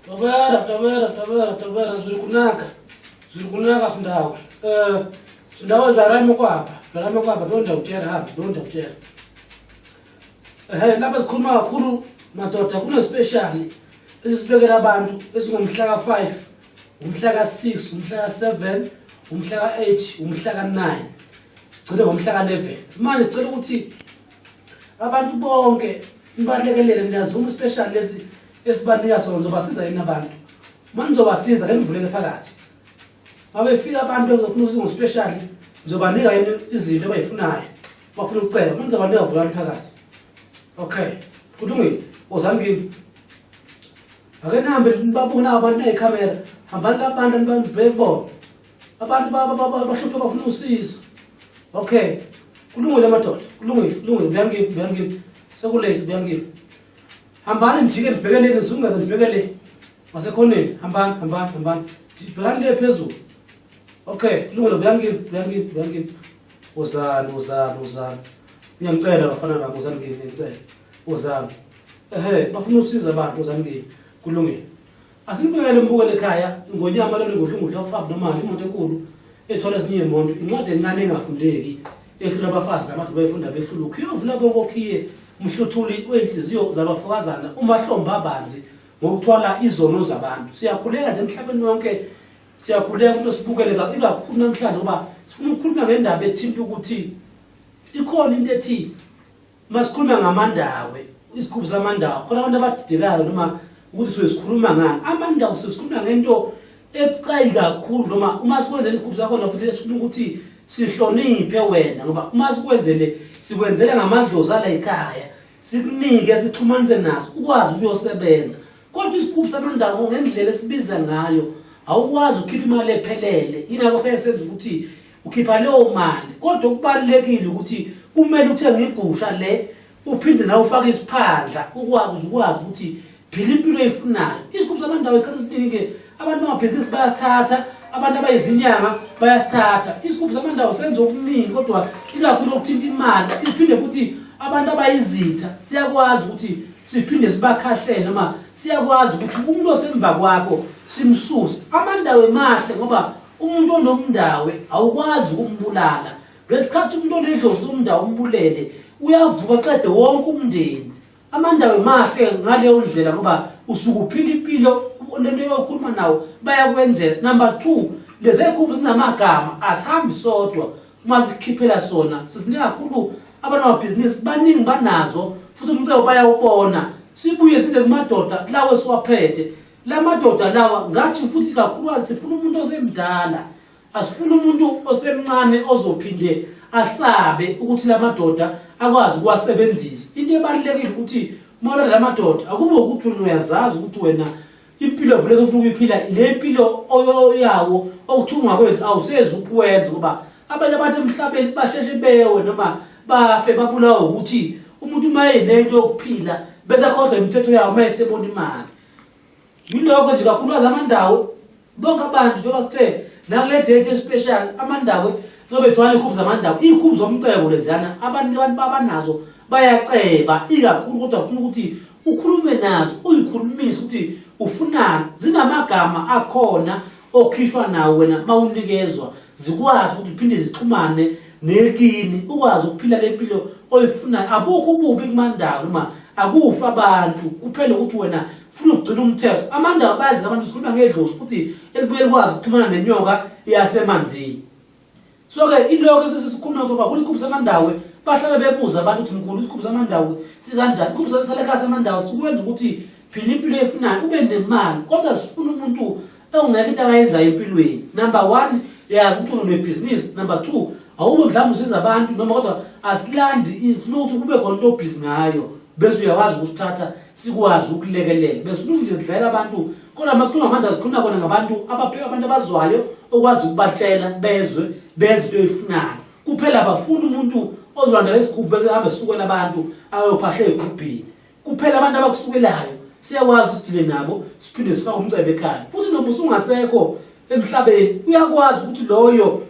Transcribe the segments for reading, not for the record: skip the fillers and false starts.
Tobela, tobela, tobela, tobela, zviri kunaka. Zviri kunaka Sindawe. Eh, Sindawe zvarai mokwapa. Zvarai mokwapa, donda utera hapa, donda utera. Eh, lapha sikhuluma kakhulu madoda kune special esisibekela abantu esingomhla ka-5, umhla ka-6, umhla ka-7, umhla ka-8, umhla ka-9. Sigcine ngomhla ka-11. Manje sicela ukuthi abantu bonke nibalekelele niyazuma special lesi esibanika sona nizobasiza yini abantu uma nizobasiza ke nivuleke phakathi mabefika abantu bezofuna usizo special nizobanika yini izinto abayifunayo bafuna ukucela uma nizobanika vulani phakathi okay kulungile wozani kimi ake nihambe nibabona abantu ney'khamera hambani labantu nibabheke kubona abantu bahluphe bafuna usizo okay kulungile madoda kulungile kulungile buyani kimi buyani kimi sekulate buyani kimi hambani nijike nibheke le nizungeze nibheke le ngasekhoneni hambani hambani hambani bhekani le phezulu okay kulungile buyani kimi buyani kimi buyani kimi wozani wozani wozani ngiyangicela bafana bami wozani kimi ngiyangicela wozani ehe bafuna usizo abantu wozani kimi kulungile Asinibukele mbukele ekhaya ingonyama lelo ngudlungudla abnormal imoto enkulu ethola ezinye imoto incwadi encane engafundeki ehlula abafazi nabantu bayifunda behlula ukhiye ovula konke okhiye umhluthuli wezinhliziyo zabafokazana umahlombe abanzi ngokuthwala izono zabantu siyakhuleka nje emhlabeni wonke siyakhuleka ukuthi sibukele ikakhulu namhlanje ngoba sifuna ukukhuluma ngendaba ethinta ukuthi ikhona into ethi Masikhuluma ngamandawe, isigubhu samandawe, khona abantu abadidekayo noma ukuthi suke sikhuluma ngani. Amandawe suke sikhuluma ngento ebucayi kakhulu noma uma sikwenzele isigubhu sakhona futhi esifuna ukuthi sihloniphe wena ngoba uma sikwenzele sikwenzele ngamadlozi ala ekhaya sikunike sixhumanise naso ukwazi ukuyosebenza kodwa isigubhu samandawo ngendlela esibiza ngayo awukwazi ukukhipha imali ephelele ingakho seyenza ukuthi ukhipha leyo mali kodwa okubalulekile ukuthi kumele uthenge igusha le uphinde nawe ufake isiphandla ukwazi ukwazi ukuthi phila impilo oyifunayo isigubhu samandawo isikhathi esiningi abantu bamabhizinisi bayasithatha abantu abayizinyanga bayasithatha isigubhu samandawo senza okuningi kodwa ikakhulu okuthinta imali siphinde futhi abantu abayizitha siyakwazi ukuthi siphinde sibakhahlele noma siyakwazi ukuthi umuntu osemva kwakho simsuse amandawo emahle ngoba Umuntu onomndawe awukwazi ukumbulala. Ngesikhathi umuntu onedlozi lomndawo umbulele, uyavuka qede wonke umndeni. Amandawe mahle ngaleyo ndlela ngoba usuke uphila impilo lento yokukhuluma nawo bayakwenzela. Number 2, lezi ekhumbu zinamagama asihambi sodwa uma zikhiphela sona sisinika kakhulu abantu bamabhizinisi baningi banazo futhi umcebo bayawubona sibuye size kumadoda lawo esiwaphethe La madoda lawa ngathi futhi kakhulukazi sifuna umuntu osemdala asifuni umuntu osemncane ozophinde asabe ukuthi la madoda akwazi ukuwasebenzisa into ebalulekile ukuthi uma la madoda akube ukuthi wena uyazazi ukuthi wena impilo vele ofuna ukuyiphila le mpilo oyawo okuthiwa ungakwenzi awusezi ukwenza ngoba abanye abantu emhlabeni basheshe bewe noma bafe babulawa ukuthi umuntu uma enento yokuphila bese akhohlwa imithetho yawo uma esebona imali Yilokho nje kakhulukazi amandawo bonke abantu njengoba sithe nakule date especial amandawo zobe ethwala iy'khumbu zamandawo iy'khumbu zomcebo leziyana abantu abantu abanazo bayaceba ikakhulu kodwa kufuna ukuthi ukhulume nazo uyikhulumise ukuthi ufunani zinamagama akhona okhishwa nawo wena uma unikezwa zikwazi ukuthi uphinde zixhumane nekini ukwazi ukuphila le mpilo oyifunayo abukho ububi kumandawo noma akufa abantu kuphela ukuthi wena funa ukugcina umthetho amandawo bayazi abantu sikhuluma ngedlozi futhi elibuye likwazi ukuxhumana nenyoka yasemanzini so-ke iloko esesikhuluma kakhulu isikhumbu samandawe bahlale bebuza abantu ukuthi mkhulu isikhumbu samandawe sikanjani isikhumbu salekhaya samandawe sikwenza ukuthi phila impilo efunayo ube nemali kodwa sifuna umuntu ongekho into akayenzayo empilweni number one yazi ukuthi unebhizinisi number two awube mhlawumbe usiza abantu noma kodwa asilandi ifuna ukuthi kube khona into obhizi ngayo bese uyakwazi ukusithatha sikwazi ukulekelela bese ufuna nje sidlalela abantu kodwa uma sikhuluma ngamandla sikhuluma kona ngabantu abapheka abantu abazwayo okwazi ukubatshela bezwe benze into oyifunayo kuphela abafuni umuntu ozolandela isigubhu bese ahambe esukela abantu ayophahla ey'gubhini kuphela abantu abakusukelayo siyakwazi ukuthi sidile nabo siphinde sifake umcebo ekhaya futhi noma usungasekho emhlabeni uyakwazi ukuthi loyo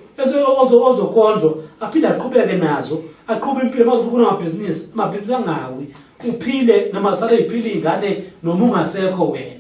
ozokhonjwa aphinde aqhubeke nazo aqhube impilo mazobe kunamabhizinisi amabhizinisi angawi uphile noma sale iphile iy'ngane noma ungasekho wena.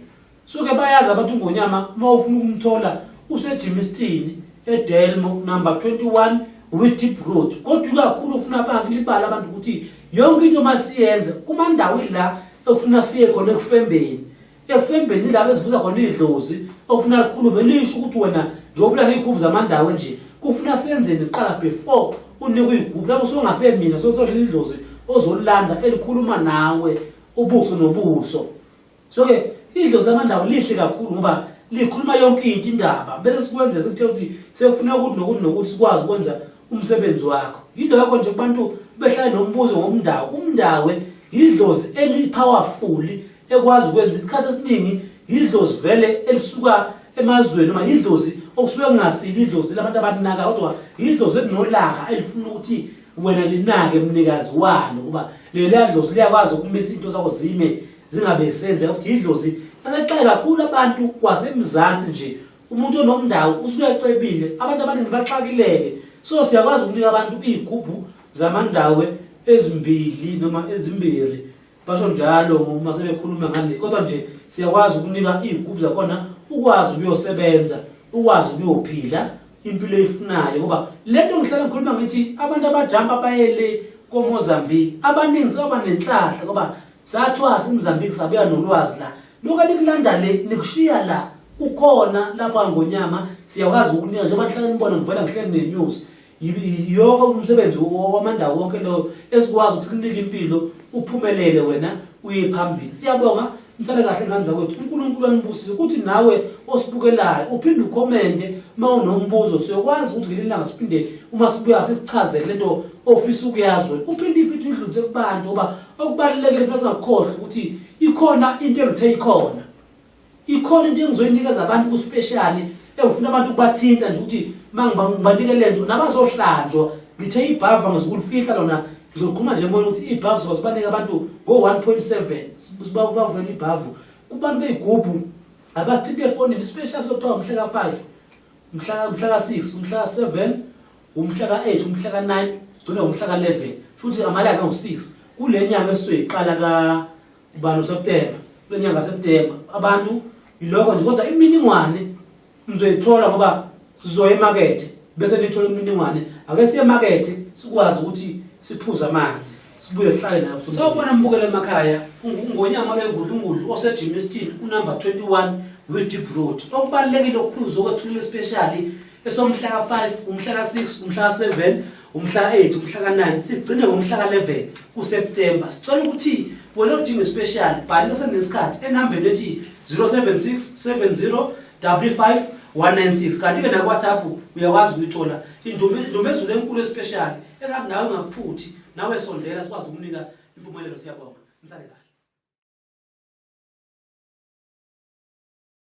Suke bayazi abantu uNgonyama uma ufuna ukumthola useJimistini eDelmo number 21 Witip Road. Kodwa ikakhulu ufuna abantu libala abantu ukuthi yonke into masiyenze kumandawo la ekufuna siye khona ekufembeni. Ekufembeni ilapho esivuza khona idlozi okufuna likhulume lisho ukuthi wena njengoba ulala iy'gubhu zamandawo nje kufuna senzeni kuqala before unikwe iy'gubhu lapho usungasemina sosodlela idlozi ozolilanda elikhuluma nawe ubuso nobuso. So ke idlozi lamandawo lihle kakhulu ngoba likhuluma yonke into indaba bese sikwenze sikutshela ukuthi sekufuneka ukuthi nokuthi nokuthi sikwazi ukwenza umsebenzi wakho. Yilokho nje kubantu behlale nombuzo ngomndawo. Umndawe yidlozi eli-powerful ekwazi ukwenza isikhathi esiningi yidlozi vele elisuka emazweni noma yidlozi okusuke kungasile idlozi labantu abanaka kodwa yidlozi elinolaka elifuna ukuthi wena linake mnikazi walo kuba leliya dlozi liyakwazi ukumisa into zakho zime zingabe senzeka futhi idlozi asexake kakhulu abantu kwasemzansi nje umuntu onomndawo usuke ecebile abantu abaningi baxakileke so siyakwazi ukunika abantu iy'gubhu zamandawe ezimbili noma ezimbili basho njalo uma sebekhuluma ngale kodwa nje siyakwazi ukunika iy'gubhu zakhona ukwazi ukuyosebenza ukwazi ukuyophila impilo eyifunayo ngoba le nto ngihlala ngikhuluma ngithi abantu abajampa bayele koMozambique abaningi sebaba nenhlahla ngoba sathwasa iMozambique sabuya nolwazi la lokhu enikulanda le nikushiya la ukhona lapha ngonyama siyakwazi ukunika njengoba nihlale nibona ngivela ngihleli ne-news yoko umsebenzi wamandawo wonke lo esikwazi ukuthi kunike impilo uphumelele wena uye phambili siyabonga nisale kahle ngane zakwethu uNkulunkulu anibusise ukuthi nawe osibukelayo uphinde ukhomente uma unombuzo siyokwazi ukuthi ngelinye ilanga siphinde uma sibuya sikuchazele lento ofisa ukuyazi wena uphinde ifithi udlulise kubantu ngoba okubalulekile futhi singakukhohlwa ukuthi ikhona into engithe ikhona ikhona into engizoyinikeza abantu kuspecial engifuna abantu ukubathinta nje ukuthi mangibanike lento nabazohlanjwa ngithe ibhava ngizokulifihla lona ngizoqhuma nje emoyeni ukuthi ibhavu siba sibanike abantu ngo-1.7 sibavulele ibhavu kubantu beyigubhu abasithinte efonini special sokuthiwa mhla ka-5 mhla ka-6 umhla ka-7 umhla ka-8 umhla ka-9 gcine umhla ka-11 futhi amalanga angu-6 kule nyanga esizoyiqala ka ubani uSeptember kule nyanga kaSeptember abantu yilokho nje kodwa imininingwane nizoyithola ngoba sizoya emakethe bese nithola imininingwane ake siye emakethe sikwazi ukuthi siphuze amanzi sibuye sihlale nayo futhi sawubona mbukele emakhaya ungonyama lwengudlungudlu osejimistin unumber 21 Witdeep Road okubalulekile ukuphuza okwethulile especially esomhla ka-5 umhla ka-6 umhla ka-7 umhla ka-8 umhla ka-9 sigcine ngomhla ka-11 kuSeptemba sicela ukuthi wena odinga special bhalisa senesikhathi enambeni ethi 076 70 55 196 kanti-ke nakuWhatsApp uyakwazi ukuyithola indumezulu enkulu especial engathi nawe ungakuphuthi nawe sondela sikwazi ukunika impumelelo siyabonga nisale kahle.